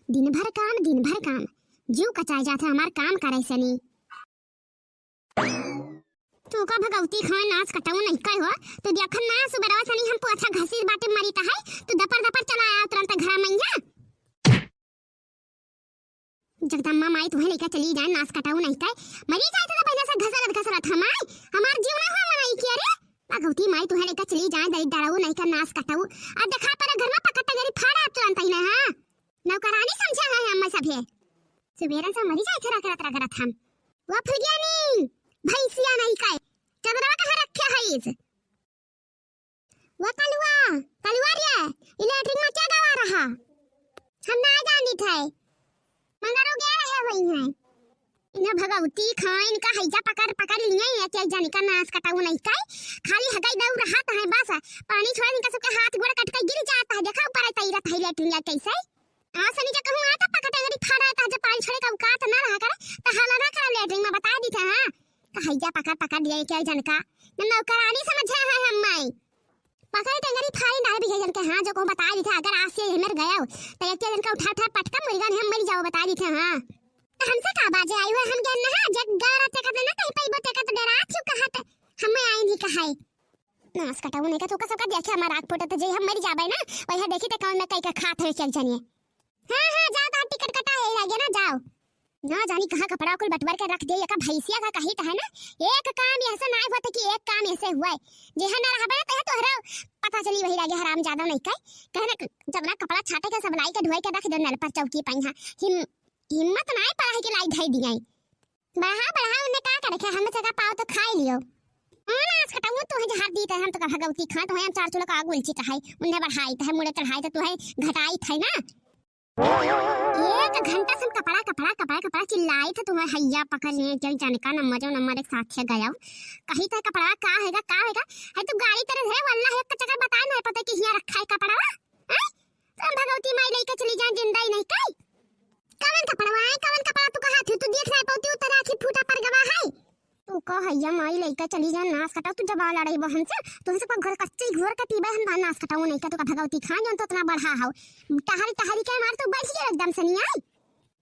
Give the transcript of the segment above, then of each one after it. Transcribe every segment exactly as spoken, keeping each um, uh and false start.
दिन भर काम, दिन भर काम, जीव कचाय जात है हमार काम करे से नी। तू का भगवती खाए नास कटाऊ नहीं कहे हो, तू देखन ना सुबेरवा सनी हम पोछा घसीट बाटे मरी त है, तू दपर दपर चला आया तुरंत घर में है। जगदम्बा माई तुहे लेके चली जाए नास कटाऊ नहीं कहे, मरी जाए तो पहले से घसरत घसरत हम आए, हमार जीव ना हो मनाई किया रे। भगवती माई तुहे लेके चली जाए दई दड़ऊ नहीं कर नास कटाऊ, अब देखा पर घर में पकड़ गरी फाड़ा तुरंत ही ना। हाँ, नौकरानी समझा है हम सभे। सुबेरन से मरी जाए थे रगड़त रगड़त हम। वो फुलगियानी, भैंसिया नहीं काए, चदरवा कहाँ रखे है इस? वो कलुआ, कलुआ रे, ई लेटरिन में क्या गवा रहा? हम ना जानी थे। मंगरू गया रहे हुई हैं। इन्हें भगवती खाए, इनका हैजा पकड़, पकड़ लिए, एक, एक जन का नास कटाऊ नहीं काए। खाली हगाई दऊ रहत है बस। पानी छोड़े इनका सबके हाथ गोड़ कट के गिर जाता है। देखा ऊपर तैरत है लेटरिन या कैसे। हाँ, सनी जे कहूँ आता पकड़ टंगरी फाड़ा था, जब पानी छोड़े का औकात ना रहा करे, तो हाला ना करा लेटरिन में बता दी थे, हाँ। तो हैजा पकड़, पकड़ दिया एक, एक जन का। न नौकरानी समझे है हम माई। पकड़ टंगरी फाड़ी ना भी जन के, हाँ, जो कहूँ बता दी थे, अगर आज से हमर गया हो, तो एक, एक जन का उठा, उठा पटका मुर्गा नहीं हम मर जाओ, बता दी थे, हाँ। तो हमसे का बाजे आई हुआ, हम गए ना, जग गारा ते कत ना, कहीं पैबो ते कत डरा, क्यों कहा ते, हमें आई नहीं कहा है। नास कटाऊ नहीं का, तू का सबका देखे हमार आँख फूटत, जे हम मर जाबे ना, वही देखी ते कौन में कई का खात है चल जनिए। हाँ, हाँ, जाओ, तो टिकट कटा है, आगे ना जाओ। ना जानी कहाँ कपड़ा कुल बटवर के रख दे, एका भैंसिया का कही तो है ना, एक काम ऐसे ना होता कि एक काम ऐसे हुआ है। जे है ना रहबे ना, तो है तोहरा पता चली वही लागे हराम ज्यादा नहीं कहे। कहने जब ना कपड़ा छाटे के सब लाई के धोए के रख दे नल पर चौकी पर यहाँ। हिम-, हिम्मत ना है पड़ा है कि लाई धई दिया। बढ़ा, बढ़ा, उन्हें का करे के, हमें जगह पाओ तो खाई लियो। हाँ, नास कटाऊ, तू है जहर दी, तो हम तो का भगवती खाए, तो है हम चार चूल्हा का आग उलची कहाई, उन्हें बढ़ाई, तो है मुड़े चढ़ाई, तो तू है घटाई थे ना। एक घंटा से हम कपड़ा, कपड़ा, कपड़ा, कपड़ा चिल्लाई थे, तू है हैया पकड़ लिए, जल जाने का नंबर, जो नंबर एक साथ से गया। कही थे कपड़ा का हैगा, का हैगा? है तू गाड़ी तेरे धरे वाला है, एक चक्कर बताए ना पता कि हिया रखा है कपड़ा, हैं? तो हम भगवती माई लेके चली जाए, जिंदा ही नहीं कई। कवन कपड़वा है, कवन कपड़ा तू कहा थी, तू देख नहीं पाती, उतर आखिर फूटा पर गवा है। तू कह हैया माई लइका चली जा, नास कटाऊ, तू जब आ लड़ाई बहन से, तुमसे पर घर कच्चे ही घोर के पीबे हम, नास कटाऊ नहीं का, तू का भगवती खान जौन तो इतना बढ़ा हो, टहरी टहरी के मार तू बैठ गए एकदम से नहीं आई।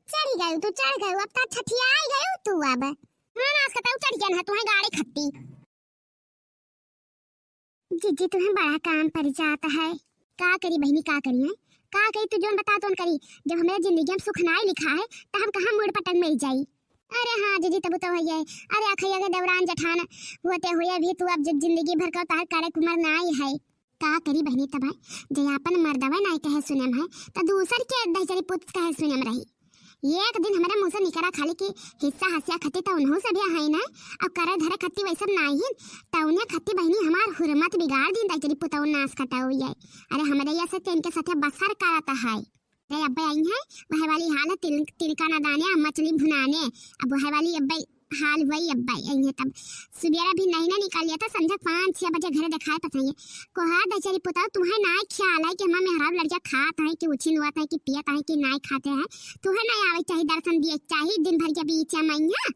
चढ़ गए तू, चढ़ गए, अब तो छठिया आई गए तू अब। हाँ, नास कटाऊ चढ़ गया ना, तुम्हें गाड़ी खत्ती। जीजी, तुम्हें बड़ा काम पड़ जाता है। का करी बहिनी, का करी है? का करी, तू जौन बता तौन करी। जब हमारे जिंदगी में सुख नाई लिखा है, तो हम कहाँ मुड़ पटक मर जाई? अरे हाँ जीजी, तब तो है ये। अरे अखैया के दौरान जठान होते हुए भी तू अब जि-, जिंदगी भर का तार करे कुमार नाई है। का करी बहिनी, तब है, जे आपन मर्दवा नाई कहे सुने में है, तो दूसर के दहिजरी पुत कहे सुने में रही। एक दिन हमरे मुँह से निकरा खाली कि हिस्सा हसिया खत्ती त उन्हों से भी है ना, अब करे धरे खत्ती वैसे नाहीं, त उन्हें खत्ती बहिनी हमार हुरमत बिगाड़ दिन दाई पुतौ नास कटाऊ ये। अरे हमरे ये से तेन के साथे बसर करत है। अरे अब्बे आई है, वह वाली हाल है तिल-, तिलका ना दाने, मछली भुनाने। अब वह वाली अब्बे हाल हुई अब्बे आई है तब। सुबेरा भी नहीं ना निकाल लिया था, संझा पाँच छह बजे घरे दिखाए पठाइए। कोहा दहिजरी पुतौ, तुम्हें नाय ख्याल है कि हमार मेहरारू लड़किया खात है कि उछिन हुआ है कि पियत है कि नाय खाते हैं? तुम्हें नाय आवे चाहिए, दर्शन दिए चाहिए, दिन भर के बीच में यहाँ।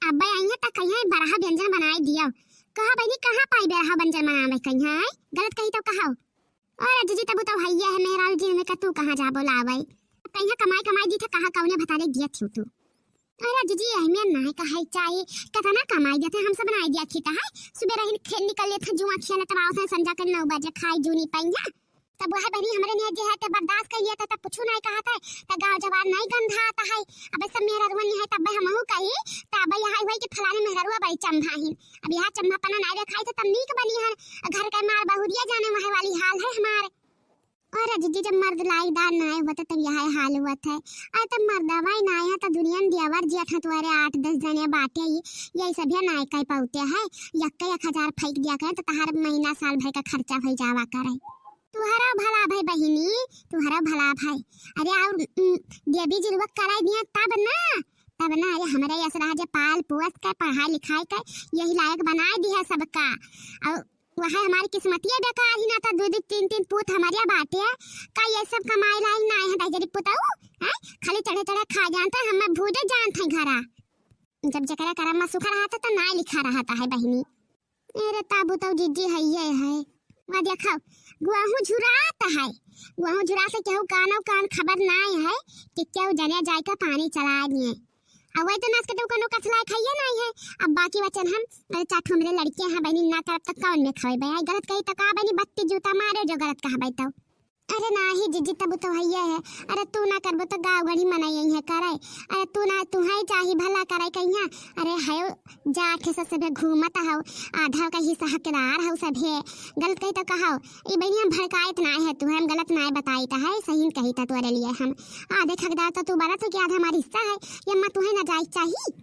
अब्बे आई है त कहीं बरहा व्यंजन बनाए दियो। कहा बहिनी, कहाँ पाई बरहा व्यंजन बनावे कहीं है? गलत कही तो कहो। अरे जीजी, तब तो हइये है, मेहरारू जी हमें का तू कहाँ जा बोलावे? कहीं कमाई कमाई दी थे, कहाँ कौने भतारे दिया थी तू? अरे जीजी, अहमियत नाय कहे चाही, कितना कमाई देते हम सब नाय दिया थी है। सुबह रही खेल निकल लेते जुआ खेले, तब आओ थे संझा के नौ बजे खाई जूनी पाई है। तब वह बनी हमरे नियत जे है ते बर्दाश्त कर लिया था, तब कुछ नाय कहा था। तब गाँव जवार नाय गंधा आता है। अब सब मेहरारू नहीं है, तब हमहू कही, तब यहाँ हुई कि फलाने मेहरारू बड़ी चंभा ही। अब यहाँ चंभा पना नाय देखाई था, तब नीक बनी है। घर के मार बहुरिया जाने वह वाली हाल है हमारे। और जीजी, जब मर्द लायकदार नाय होता तब यह हाल होत है। अरे तब मर्दवा ही नाय है तो दुनिया में देवर जेठ है तुम्हारे आठ दस जने बाटे ही, यही सब है नाय कह पाते है। यक्का एक हजार फेंक दिया करे तो तहार महीना साल भर का खर्चा हो जावा करे। तुहरा भला भाई बहिनी, तुहरा भला भाई। अरे और, उम, देवी जी लोग कराई दिया तब ना, तब ना। अरे हमारे यस रहा जे पाल पोस के पढ़ाई लिखाई के यही लायक बनाए दिया सबका। और वह हमारी किस्मतिया बेकार ही ना, तो दो दो तीन तीन पूत हमारे बाटे। का ये सब कमाई लाई ना है दहिजरी पुतऊ? हैं? खाली चढ़े चढ़े खा जानते हैं, हमें भूजे जानते हैं घरा। जब जकरा करम में सुख रहता तो ना लिखा रहता है बहिनी। अरे ताबू तो जीजी है ये है। वह देखो, गुआहू झुरात है, गुआहू झुरा से केहू कानो कान खबर नाय है कि केहू जने जाए के पानी चला दिए। अब वही तो नास कटो कोनो कसलाय खाइए नाय है। अब बाकी वचन हम, अरे चार ठो हमरे लड़के हैं बहनी, ना करब तो कौन में खवेबे? आई गलत कही तो का बहनी, बत्ती जूता मारे जो गलत कहबे तो। अरे नाही जिज्जी, तब तो हइये है। अरे तू ना करबो तो गाँव गढ़ी मनई है करे। अरे तू ना, तुहई चाही भला करे कहिया। अरे है जात है सभे घूमत हौ, आधा का हिस्सा हकदार हौ सभे। गलत कही तो कहौ, ई बहिनी हम भड़काइत नाय है, तुहे हम गलत नाय बताइत है, सही कही था तोरे लिए हम। आधे हकदार तो तू बनत हो कि आधा हमार हिस्सा है, ये अम्मा तुहे ना जाए चाही।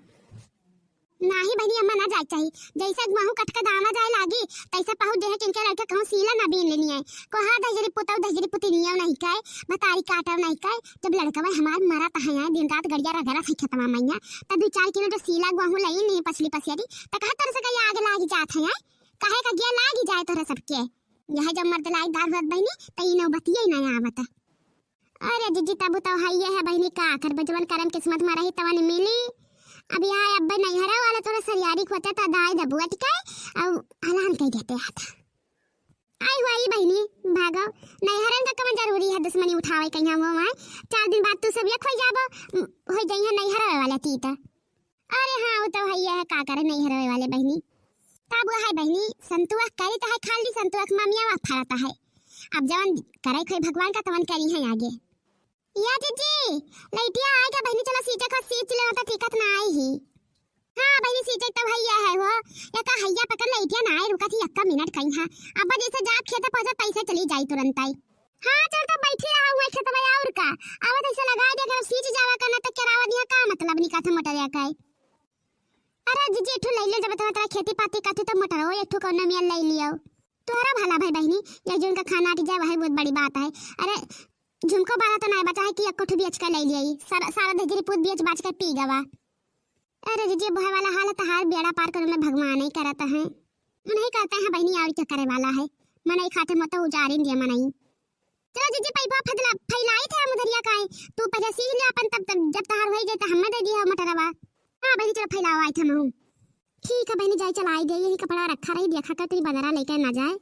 नाही बहिनी अम्मा ना जाए चाही, जैसे महू कट के दामा जाए लागी, तैसे पहुँच जे है किनके लड़के कहूँ सीला ना बीन लेनी है। कोहा दहिजरी पुतौ दहिजरी पुतिनियो नहीं कहे, बतारी काटव नहीं कहे, जब लड़कवा हमार मरत है, दिन रात गड़िया रगड़त है खेतवा मैया, तब दू चार किलो जो सीला गुहूँ लई नहीं पछली पसेरी, त कहे तोरे से कहिया आगे लागी जात है, काहे का गिया लागी जाए तोरे सबके। यह जब मर्द लायक दार होत बहिनी, त ई नौबतिये ही नहीं आवत। अरे जिज्जी, तब तो हइये है बहिनी, का करबे, जवन करम किस्मत में रही तवन मिली। अब यहाँ अब्बे नैहरा वाले तोरा सरियारी खोते त दाई दबुआ टिकाए, अब हलान कह देते हाथ। आई हुआ ई बहिनी, भागो, नैहरन का कवन जरूरी है दुश्मनी उठावे कहिया हुआ वहाँ। चार दिन बाद तू सब ये खोई जाबो, होई जइहे नैहरा वाले तीत। अरे हाँ, वो तो हइये है, का करे नैहरवे वाले बहिनी। तब वो है बहिनी, संतुआ करी तो है, खाली संतुआ के ममिया वा फरत है। अब जवन करे खोई भगवान का तवन करी है आगे। या जिज्जी, लइटिया आए का बहिनी, चलो सींचे को सींच ले, तो टिकत ना आई ही। हाँ बहिनी, सींचे तो हइये है वो, या का हइया पकड़ लइटिया ना आए, रुकत ही यक्का मिनट कहीं है। अब जैसे जाप खेते पहुँचे, पैसे चली जाई तुरंत आई। हाँ, चल तो बैठी रहा हुआ खेतवा और का। आवत ऐसे लगा दे, अगर सींच जावा करना तो केरावा दिया का मतलब निकाथे मोटरिया का है। अरे जिज्जी, एक ठो ले लियो, जब तोरा खेती पाती करती तो मोटर हो, एक ठो कौनो मियाँ ले लियो। तोहरा भला भाई बहिनी, एक जन का खाना आटी जाए, वही बहुत बड़ी बात है। अरे झुमको बाला तो नहीं बचा है कि एक ठो बेच के ले लिया, सारा, सारा दहिजरी पूत बेच बाच के पी गवा। अरे जिज्जी, बोहे वाला हाल है, तहार बेड़ा पार करे में भगवान ही करत है। मनई करते हैं बहिनी, और क्या करे वाला है। मनई खाते मत उजारिन दिया मनई। चलो जिज्जी, पैपा फैला, फैलाई थे हम उधरिया काई। तू पहले सींच ले अपन, तब, तब जब तहार होई जाए तो हमें दे दिया मटरवा। हाँ बहिनी, चलो फैलाओ, आई थे हम। ठीक है बहिनी, जाई चलाई दे, यही कपड़ा रखा रही, देखा कर तेरी बदरा लेके ना जाए,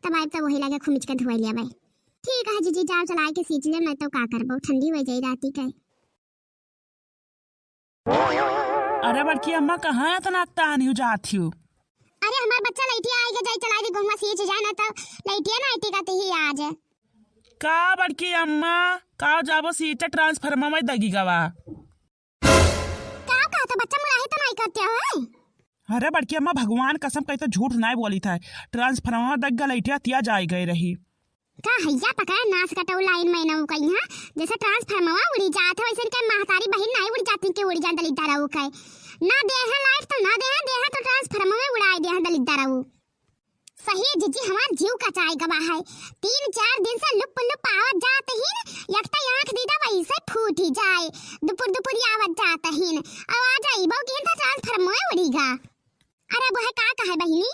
तब आए तब वही लगे खुमिच के धोई लिया भाई। ठीक है जिज्जी, जाओ चलाई के सींच ले, मैं तो का करबो, ठंडी हो जाई राती के। अरे बड़की अम्मा, कहाँ इतना तान यू जात हो? अरे हमार बच्चा लइटिया आइगे, जाई चलाई दी, गोहुआ सींच जाए ना, तो लइटिया ना आइती का तिही आज। का बड़की अम्मा, का जाबो सींचे, ट्रांसफार्मर में दगी गवा। का कहता बच्चा, मुराही तो नहीं करते हो? अरे बड़की अम्मा, भगवान कसम कही तो झूठ नहीं बोली था, ट्रांसफार्मर दग गलैटिया तिया जाए गए रही। का हैया पकड़ नास कटो लाइन में नौ कहीं, हाँ? जैसे ट्रांसफार्मर उड़ी जात है, वैसे इनके महतारी बहिन नहीं उड़ी जाती कि उड़ी जान दलिद्दर हो के। ना दे है लाइट तो ना दे है, दे है तो ट्रांसफार्मर उड़ाए दे है दलिद्दर हो। सही जिज्जी, हमार जीव कचाए गवा है। तीन चार दिन से लुप लुप आवत जात ही न, एक तो आँख दीदा वैसे फूटी जाए, दुपुर दुपुर आवत जात ही न। अब आ जाई बहु किन तो ट्रांसफार्मर उड़ीगा। अरे वो है का कहे बहिनी,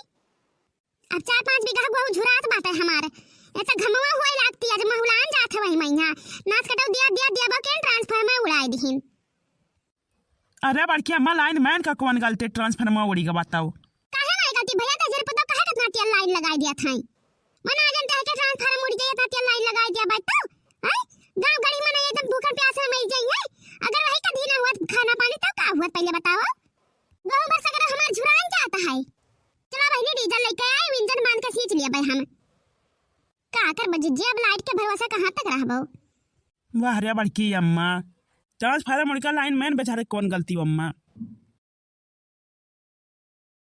अब चार पाँच बीघा गोहूँ झुरात बाटे हमार। ए त घमवा होए लागती, आज महुलान जात है वही मइहा। नास कटो दिया, दिया, दिया बा के ट्रांसफार्मर उड़ाए दिहिन। अरे बड़की अम्मा, लाइन मैन का कौन गलती, ट्रांसफार्मर उड़ी गवा बताओ। काहे नहीं गलती भैया, दहिजरी पुतौ काहे कितना तेल लाइन लगाए दिया था? मना जानते हैं कि ट्रांसफार्मर उड़ी गया था, तेल लाइन लगाए दिया बताओ। हैं? गाँव गड़ी में नहीं एकदम भूखन प्यास में मर जाई है। अगर वही का धीना हुआ खाना पानी तो का हुआ पहले बताओ? गहूँ भर सगरा हमार झुरान जाता है। चला बहिनी, डीजल लेके आए, इंजन बांध के सींच लिया भाई हम। का करबो जिज्जी, अब लाइट के भरोसा कहाँ तक रहबो? वाह रे बड़की अम्मा, ट्रांसफार्मर उड़का लाइन मैन बेचारे कौन गलती हो अम्मा?